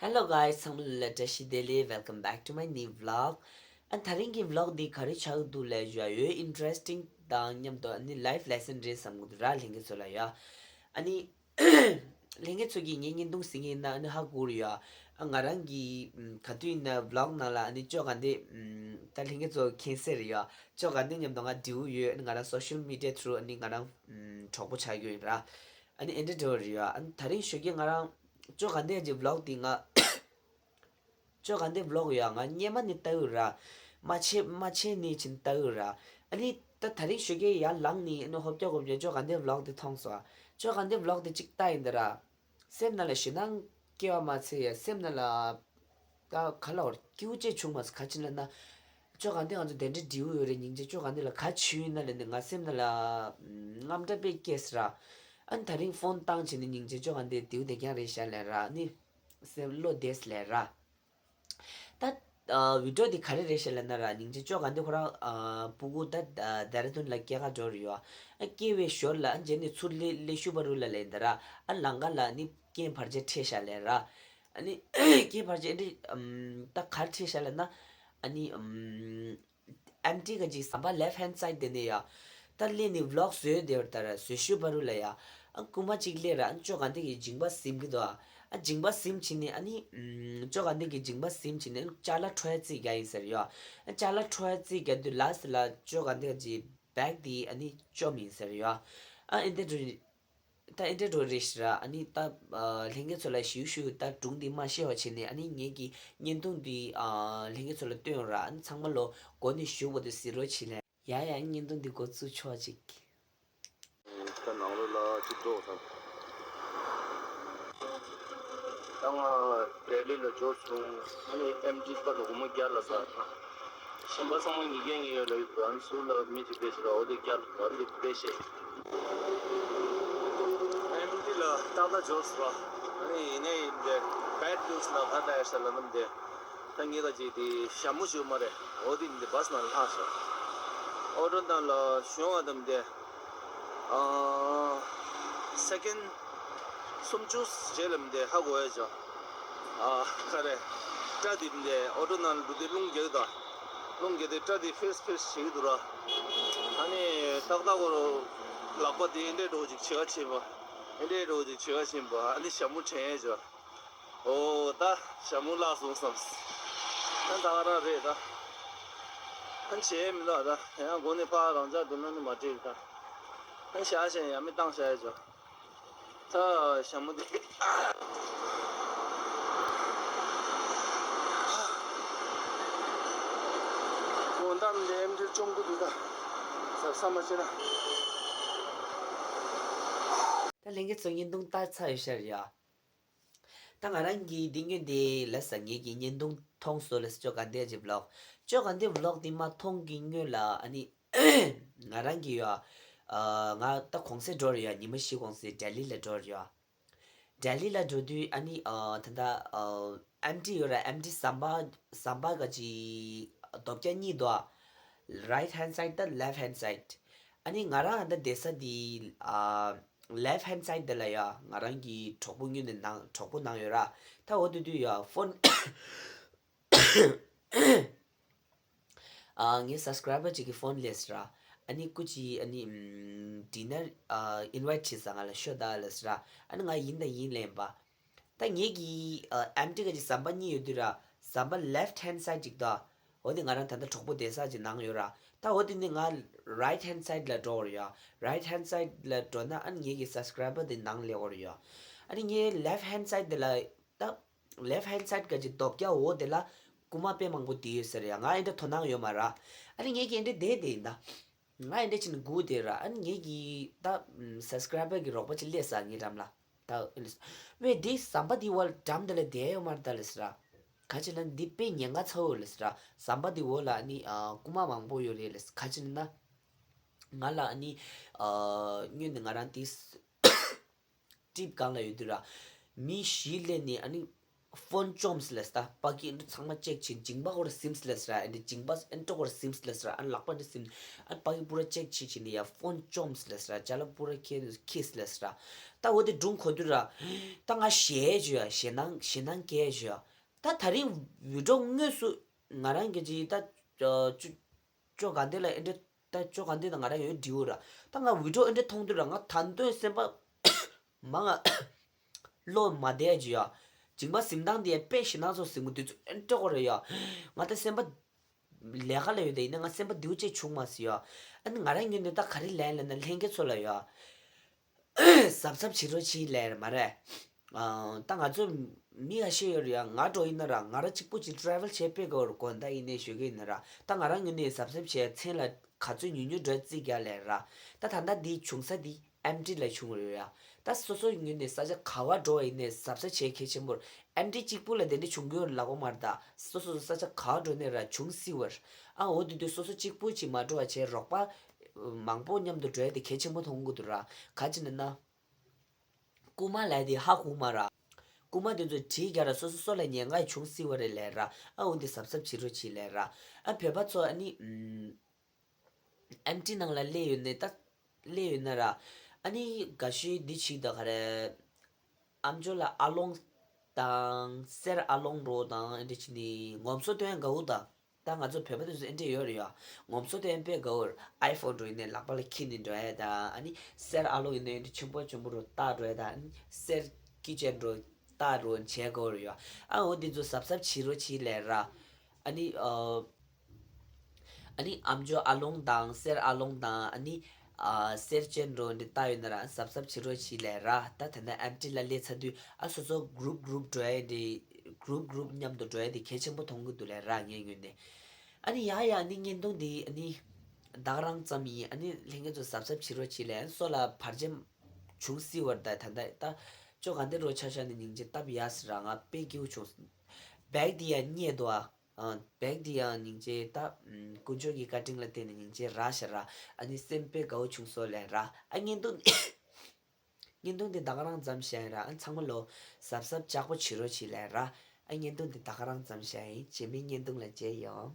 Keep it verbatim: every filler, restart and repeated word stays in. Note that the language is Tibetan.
Hello guys, ཚང་མ་ལ་བཀྲ་ཤིས་བདེ་ལེགས། Welcome back to my new vlog. ཨ་ད་རིང་གི་vlog འདི་ག་རེ་ཆགས་འདུག་ལབ་ཞུ་ཡ་ཡོད། Interesting དང་མཉམ་དུ་ཨ་ནི་life lesson རེད་བསམ་གི་འདུག་ར་ལྷན་རྒྱས་ཚོ་ལ་ཡ། ཨ་ནི་ལྷན་རྒྱས་ཚོ་གིས་ངའི་བརྙན་ཐུང་གཟིགས་མཁན་ཡིན་ན་ཨ་ནི་ཧ་གོ་རེད་ཡ། ཨ་ང་རང་གི་ཨམ་ག་དུས་ཡིན་ན་vlog ནང་ལ་ཨ་ནི་ཅོ་ག་འདི་ཨམ་ད་ལྷན་རྒྱས་ཚོ་མཁྱེན་གསལ་རེད་ཡ། ཅོ་ག་འདི་མཉམ་དུ་ང་འབྲེལ་བ་ཡོད། ཨ་ནི་ང་རང་social media through ཨ་ནི་ང་རང་ཨམ་གྲོགས་པོ་ཆགས་ཀྱི་ཡོད་ར། ཨ་ནི་ཨེ་འདྲ་འདྲ་བོ་རེད་ཡ། ཨ་ནི་ད་རིང་ཞོགས་ཀས་ང་རང་ཅོ་ག་འདི་གི་vlog འདི་ང་ཅོ་ག་འདི་vlog ཡ་ང་སྔོན་མ་ནས་ལྟ་གི་ར། མ་ཆད་མ་ཆད་ནས་ཕྱིན་ལྟ་གི་ར། ཨ་ནི་ད་ད་རིང་ཞོགས་ཀས་ཡར་ལངས་ནས་ཨ་ནི་ཧོབ་རྒྱག་ཧོབ་རྒྱག་ཅོ་ག་འདི་vlog འདི་མཐོང་སོང་། ཅོ་ག་འདི་vlog འདི་གཅིག་ལྟ་ཡིན་ད་ར། སེམས་ནང་ལ་ཞེད་སྣང་སྐྱེ་བ་མ་ཚད་ཡ་སེམས་ནང་ལ་ད་ག་ལ་བར་སྐྱིད་པོ་ཅིག་བྱུང་མ་སོང་། ག་ཅི་ལབ་ན། ཅོ་ག་འདི་ང་ཚོ་དེ་འདྲའི་འབྲེལ་བ་ཡོད་རེད། སྙིང་རྗེ་ཅོ་ག་འདི་ལ་ག་ཅི་བྱུང་ཡིན་ན་ལབ་ནས་ང་སེམས་ནང་ལ་དངངས་སྐྲག་དཔེ་སྐྱེས་སོང་ར། ཨ་ནི་ད་རིང་phone བཏང་བྱས་ནས་སྙིང་རྗེ་ཅོ་ག་འདི་དེའུ་དེ་རྐྱང་རེད་ཤག་ལབ་ར། ཨ་ནི་སེམས་བློ་བདེ་སོང་ལབ་ར། ད་ཨ་video འདི་ག་རེ་རེད་ཤག་ལབ་ན་ར། སྙིང་རྗེ་ཅོ་ག་འདི་ཁོ་རང་ཨ་སྤུ་གུ་ད་ཨ་ལྡེ་ར་ལྡུན་ལ་སྐྱེལ་ག་འགྲོ་རེད་ཡ། ཨ་སྐྱེལ་བའི་ཞོར་ལ་ཨ་རྗེས་ནས་ཚུར་སླེབས་སླེབས་ཤུ་བ་རུ་ལ་ལབ་ཡིན་ད་ར། ཨ་ལམ་ཁ་ལ་ཨ་ནི་རྐྱེན་བར་ཆད་འཕྲད་ཤག་ལབ་ར། ཨ་ནི་རྐྱེན་བར་ཆད་འདི་ཨམ་ད་ག་རེ་འཕྲད་ཤག་ལབ་ན། ཨ་ནི་ཨམ་empty ག་ཅིག་ཟམ་པ་left hand side དེ་ནས་ཡ། ད་སླེབས་ནས་vlog བཟོས་བསྡད་པ་ད་ར། བཟོ་ཤུ་བ་རུ་ལ་ཡ། ཨ་རྐུན་མ་གཅིག་སླེབས་ར། ཨ་ཅོ་ག་འདི་གི་མཇིང་པ་ཟིན་གི་འདུག་ཨ་མཇིང་པ་ཟིན་བྱས་ནས་ཨ་ནི་ཨམ་ཅོ་ག་འདི་གི་མཇིང་པ་ཟིན་བྱས་ནས་ཅ་ལག་འཕྲོག་ཡ་རྩིས་རྒྱག་ཡིན་ཟེར་ཡ། ཨ་ཅ་ལག་འཕྲོག་ཡ་རྩིས་རྒྱག་དུས་last ལ་ཅོ་ག་འདི་གི་bag དེ་ཨ་ནི་བཅོམ་ཡིན་ཟེར་ཡ། ཨ་ཨེ་འདི་འདྲ་ད་ཨེ་འདྲ་འདྲ་རེད་ཤག་ར། ཨ་ནི་ད་ཨ་ལྷན་རྒྱས་ཚོ་ལ་ཞུ་ཞུ་ད་སྒྲུང་འདི་མ་བཤད་པ་བྱས་ནས་ཨ་ནི་ངེད་ཀྱི་བརྙན་ཐུང་འདི་ཨ་ལྷན་རྒྱས་ཚོ་ལ་སྟོན་ར། ཨ་ནི་ཚང་མ་ལོ་འགོ་ནས་གཞུག་བར་དུ་གཟིགས་རོགས་བྱེད་ལེ། ཡ་ཡ། བརྙན་ཐུང་འདི་འགོ་བཙུགས་ཆོག་ཅིག་ད་ནང་ལོགས་ལ་ཅིག་འགྲོ་དང་། ད་ང་ལྡི་ལི་ལ་འབྱོར་སོང་། ཨ་ནི་ཨེམ་ཆི་ཁ་ལ་སྒོར་མོ་བརྒྱ་ལ་ཟ། གཞན་པ་ཚང་མ་ཉིས་བརྒྱ་ཉིས་བརྒྱ་ལ་ཡོད་པ། ཨ་ནི་ཟུར་ལ་མི་ཅིག་ཕེབས་ཤག་འོ་དེ་བརྒྱ་ལ་ཟ། འདི་ཕེབས་ཤག་ཨེམ་ཆི་ལ་ཏག་ཏག་འབྱོར་སོང་། ཨ་ནི་ཡིན་ནའི་ཡིན་དེ་bad news ལ་ག་འདྲ་ཡོད་ཤག་ལབ་ན་དེ། ད་ངེད་ཀ་ཅིག་དེ་ཞྭ་མོ་ཞིག་ཡོད་མ་རེད། འོ་དེ་འདི་བྷ་སི་ནང་ལྷག་ཤག་ཨོ་ཊོ་ནང་ལ་ཞོན་བ་དང་དེ། ཨ་སེ་ཀེན་སུམ་ཅུ་རྗེས་ལ་དེ་ཧ་གོ་ཡ་ཅིག་ཨ་ག་རེ། སྐྲ་དེ་དེ་ཨོ་ཊོ་ནང་ལ་འདུག་དེ་རླུང་རྒྱག་གི་འདུག་རླུང་རྒྱག་དེ་སྐྲ་དེ་ཕིར་ཕིར་བྱེད་ཀྱི་འདུག་ར། ཨ་ནི་ཏག་ཏག་གོ་ལག་པ་དེ་འདྲས་འགྲོ་ཅིག་བྱེད་ག་ཕྱིན་པ། འདྲས་འགྲོ་ཅིག་བྱེད་ག་ཕྱིན་པ། ཨ་ནི་ཞྭ་མོ་དྲན་ཡ་ཅིག་ཨོ་ད་ཞྭ་མོ་བརླག་སོང་བསམ། ཨ་ད་ག་རང་རེད་ད། ཨ་བྱས་མི་འདུག་ད་ཡང་སྒོ་ནས་ཕར་རང་འཇགས་འགྲོ་ན་ནི་མ་འགྲིག་ད། ཨ་བཞག་བཞག་ཡ་མི་བཏང་བཞག་ཡ་ཅོ། ད་ཞྭ་མོ་འདི། དགོང་དག་འདི་ཨེམ་ཆི་ཅུང་གི་འདུག་ད། ཟབ་ས་མ་བྱེད་ན། ད་ལྷན་རྒྱས་ཚོ་བརྙན་ཐུང་ལྟ་ཚར་ཡོད་ཤག་རེད་ཡ། ད་ང་རང་གིས་འདི་སྔོན་དེ་ལ་ས་ངེད་ཀྱི་བརྙན་ཐུང་མཐོང་སོང་ལ་ས་ཅོ་ག་འདི་ཅིག་vlog། ཅོ་ག་འདི་vlog་འདི་མ་མཐོང་གི་སྔོན་ལ་ཨ་ནི་ང་རང་གིས་ཡ། ཨ་ང་ད་གུང་སེང་འགྲོ་རེད་ཡ། ཉི་མ་བཞི་གུང་སེང་ལྡི་ལི་ལ་འགྲོ་རེད་ཡ། ལྡི་ལི་ལ་འགྲོ་དུས་ཨ་ནི་ཨ་ད་ལྟ་ཨ་ཨེམ་ཊི་ཡོད་ར། ཨེམ་ཊི་ཟམ་པ་ཟམ་པ་ག་ཅིག་རྡོ་སྐྱ་གཉིས་འདུག་ཨ། right hand side དང་left hand side། ཨ་ནི་ང་རང་ཨ་ད་བསྡད་ས་དེ་ཨ་left hand side དེ་ལ་ཡ་ང་རང་གི་གྲོགས་པོ་སྔོན་ནས་ནང་གྲོགས་པོ་ནང་ཡོད་ར། ད་འོ་དེ་དུས་ཡ་ཕོན། ཨ་ངའི་subscriber ཅིག་གི་ཕོན་སླེབས་ར། ཨ་ནི་སྐུ་མཁྱེན་ཨ་ནི་ཨམ་dinner ཨ་invite བྱེད་ས་ང་ལ་ཤོག་ད་ལབ་ར། ཨ་ནི་ང་ཡིན་ད་ཡིན་ལབ་པ། ད་ངེད་ཀྱི་ཨ་ཨེམ་ཊི་ག་ཅིག་ཟམ་པ་གཉིས་ཡོད་དུས་ར། ཟམ་པ་left hand side ཅིག་ད། འོ་དེ་ང་རང་ད་ལྟ་གྲོགས་པོ་བསྡད་ས་ཅིག་ནང་ཡོད་ར། ད་འོ་དེ་ནི་ང་right hand side ལ་འགྲོ་བར་ཡ། right hand side ལ་འགྲོ་ན་ཨ་ནི་ངེད་ཀྱི་subscriber དེ་ནང་སླེབས་ཡོད་ར་ཡ། ཨ་ནི་ངའི་left hand side དེ་ལ་ད། left hand side ག་ཅིག་རྡོ་སྐྱ་འོག་དེ་ལ་རྐུན་མ་དཔེ་མང་པོ་བསྡད་ཡོད་ཟེར་ཡ། ང་ཨེ་འདྲ་དོ་སྣང་ཡོད་མ་ར། ཨ་ནི་ངེད་ཀྱི་ཨེ་འདྲ་བསྡད་བསྡད་ཡིན་ད། ང་ཨེ་འདྲ་བྱས་ནས་སྒུག་བསྡད་ར། ཨ་ནི་ངེད་ཀྱི་ད་subscriber གི་རོགས་པ་ཅིག་སླེབས་ས་ངའི་འགྲམ་ལ། ད་ཨེ་ལས་ཝེ་འདི་ཟམ་པ་འདི་བར་འགྲམ་དེ་ལ་བསྡད་ཡོད་མ་རེད་ད་ལབ་ཟེར་ར། ག་ཅི་ལབ་ན་འདི་དཔེ་ཉེན་ཁ་ཚ་བོ་ལབ་ཟེར་ར། ཟམ་པ་འདི་འོག་ལ་ཨ་ནི་ཨ་རྐུན་མ་མང་པོ་ཡོད་རེད་ལབ་ཟེར། ག་ཅི་ལབ་ན། ང་ལ་ཨ་ནི་ཨ་སྔོན་ནས་ང་རང་དེ་trip སྒང་ལ་ཡོད་དུས་ར། མི་བཞི་སླེབས་ནས་ཨ་ནི་ ཕོན་བཅོམ་སི་ལས་ད་པ་ཀི་ཨེ་འདྲ་ཚང་མ་ཅེག་བྱེད། མཇིང་པ་ཧོར་སིམ་སི་ལས་ར། ཨེ་འདྲ་མཇིང་པ་ཨེ་འདྲ་ཧོར་སིམ་སི་ལས་ར། ཨ་ལག་པ་འདྲ་སིམ། ཨ་པ་ཀི་པུ་ར་ཅེག་བྱེད་བྱེད་ནི་ཡ། ཕོན་བཅོམ་སི་ལས་ར། ཅ་ལག་པུ་ར་ཁྱེར་ཁྱེར་སི་ལས་ར། ད་འོ་དེ་སྒྲུང་གོ་དུས་ར། ད་ང་ཞེད་བྱུང་ཡ། ཞེད་སྣང་ཞེད་སྣང་སྐྱེས་བྱུང་ཡ། ད་ད་རིང་བི་ཌིའོ་དངོས་སུ་ང་རང་གི་ཅི་ད་ཅོ་ཅོ་ག་འདི་ལ་ཨེ་འདྲ་ད་ཅོ་ག་འདི་ད་ང་རང་ཡོད་འདྲི་འོ་ར། ད་ང་བི་ཌིའོ་ཨེ་འདྲ་མཐོང་དུས་ར་ང་ད་དུང་སེམས་པ་མ་ང་བློ་མ་བདེ་ཅི་ཡ། མཇིང་པ་ཟིམ་སྟངས་དེ་ཡ་དཔེ་ཞེད་སྣང་ཚོ་ཟིམ་གི་དུས་ཚོད་ཨེ་འདྲ་གོ་ར་ཡ། ང་ད་སེམས་པ་ལས་ཀ་ལ་ཡོད་དེ་ཡིན་ན་ང་སེམས་པ་བདེ་བོ་ཅིག་བྱུང་མ་སི་ཡ། ཨ་ནི་ང་རང་ངོས་ནས་ད་ག་རེ་ལན་ལབ་ན་ལྷན་རྒྱས་ཚོ་ལ་ཡ། གཟབ་གཟབ་བྱེད་རོགས་བྱེད་ལབ་རེད་མ་རེད། ཨ་ད་ང་ཚོ་མི་ཁ་ཤས་ཡོད་རེད་ཡ། ང་འདྲ་བོ་ཡིན་ན་ར་ང་ར་གཅིག་པུ་ཅིག་ཊ་རེ་ཝལ་བྱས་དཔེ་དགའ་བོ་རེད། དགོང་དག་ཡིན་ནའི་ཞོགས་ཀས་ཡིན་ན་ར། ད་ང་རང་ངོས་ནས་གཟབ་གཟབ་བྱས་མཚན་ལ་ག་ཚོད་ཉུང་ཉུང་འགྲོ་རྩིས་རྒྱག་ལབ་ར། ད་ད་ལྟ་འདི་བྱུང་ས་འདི་ཨེམ་ཊི་ལ་བྱུང་རེད་ཡ། ད་སོ་སོ་ངོས་ནས་ས་ཆ་ག་བ་འགྲོ་བ་ཡིན་ནའི་གཟབ་གཟབ་བྱས་གལ་ཆེན་པོ་རེད། ཨེམ་ཊི་གཅིག་པུ་ལ་དེ་འདྲ་བྱུང་གི་ཡོད་ལབ་དགོས་མ་རེད། ད་སོ་སོ་ས་ཆ་ག་བ་འགྲོ་ནའི་ར་བྱུང་སྲིད་པ་རེད། ཨ་འོ་དེ་དུས་སོ་སོ་གཅིག་པུ་ཅིག་མ་འགྲོ་བ་བྱས་རོགས་པ་མང་པོ་མཉམ་དུ་འགྲོ་ཡ་དེ་གལ་ཆེན་པོ་མཐོང་གི་འདུག་ར། ག་ཅི་ན་ན། རྐུན་མ་ལབ་དེ་ཧ་གོ་མ་ར། རྐུན་མ་དེ་ཚོ་གྲི་རྒྱག་ར་སོ་སོ་སོ་ལ་ཉེན་ཁ་བྱུང་སྲིད་པ་རེད་ལབ་ར། ཨ་འོ་འདི་གཟབ་གཟབ་བྱེད་རོགས་བྱེད་ལབ་ར། ཨ་བོད་པ་ཚོ་ཨ་ནི་ཨམ་ཨེམ་ཊི་ནང་ལ་སླེབས་ཡོད་ནས་ད་སླེབས་ཡོད་ན་ར། ཨ་ནི་དགའ་ཤོས་འདི་ཆིག་ད་ག་རེ། ཨམ་ཅོག་ལ་ཨ་ལོང་དང་གསེར་ཨ་ལོང་འགྲོ་དང་ཨེ་འདྲ་བྱས་ནི་ངོམ་སོ་སྟོན་དགའ་བོ་དང་། ད་ང་ཚོ་བོད་པ་དེ་ཚོ་ཨེ་འདྲས་ཡོད་རེད་ཡ། ངོམ་སོ་དེ་ཨེ་དཔེ་དགའ་བོར་ཨའི་ཕོན་འགྲོ་ཡིན་ནའི་ལག་པ་ལ་འཁྱེར་ནས་འགྲོ་ཡ་ད། ཨ་ནི་གསེར་ཨ་ལོ་ཡིན་ནའི་ཨེ་འདྲས་ཆེན་པོ་ཆེན་པོ་རུ་བཏགས་འགྲོ་ཡ་ད། ཨ་ནི་གསེར་ཀི་ཅན་རུ་བཏགས་འགྲོ་བྱས་དགའ་བོར་ཡ། ཨ་འོ་དེ་ཚོ་གཟབ་གཟབ་བྱེད་རོགས་བྱེད་ལབ་ར། ཨ་ནི་ཨ་ཨ་ནི་ཨམ་ཅོག་ཨ་ལོང་དང་གསེར་ཨ་ལོང་དང་ཨ་ནི་ཨ་གསེར་ཅན་རུ་འདི་བཏགས་ཡོད་ན་ར་གཟབ་གཟབ་བྱེད་རོགས་བྱེད་ལབ་ར། ད་དེ་ནས་ཨེམ་ཊི་ལ་སླེབས་ཚར་དུས་ཨ་སོ་སོ་གུ་རུབ་གུ་རུབ་འགྲོ་ཡ་འདི། གུ་རུབ་གུ་རུབ་མཉམ་དུ་འགྲོ་ཡ་དེ་གལ་ཆེན་པོ་མཐོང་གི་འདུག་ལབ་ར་ངའི་ངོས་ནས། ཨ་ནི་ཡ་ཡ་ཨ་ནི་བརྙན་ཐུང་དེ་ཨ་ནི་ད་ག་རང་ཙམ་ཡིན། ཨ་ནི་ལྷན་རྒྱས་ཚོ་གཟབ་གཟབ་བྱེད་རོགས་བྱེད་ལབ། སོ་ལ་བར་ཆད་བྱུང་སྲིད་པ་རེད། ད་ད་ད་ཅོ་ག་འདི་རོ་ཆ་ཤ་ནི་སྙིང་རྗེ་སྟབས་ཡག་སི་ར་ང་དཔེ་སྐྱིད་པོ་བྱུང་། བེག་དེ་ཡང་རྙེད་འདུག་ཨ། བེག་དེ་ཡང་སྙིང་རྗེ་ད་དཀོན་མཆོག་གི་བཀའ་དྲིན་ལ་བརྟེན་ནས་སྙིང་རྗེ་རག་ཤག་ར། ཨ་ནི་སེམས་དཔེ་དགའ་བོ་བྱུང་སོང་ལབ་ར། ཨ་བརྙན་ཐུང་། བརྙན་ཐུང་འདི་ད་ག་རང་ཙམ་བཤད་ཡིན་ར། ཨ་ཚང་མ་ལོ་གཟབ་གཟབ་ལྕགས་པོ་བྱེད་རོགས་བྱེད་ལབ་ར། ཨ་བརྙན་ཐུང་འདི་ད་ག་རང་ཙམ་བཤད་ཡིན། རྗེས་མའི་བརྙན་ཐུང་ལ་མཇལ་ཡོང་།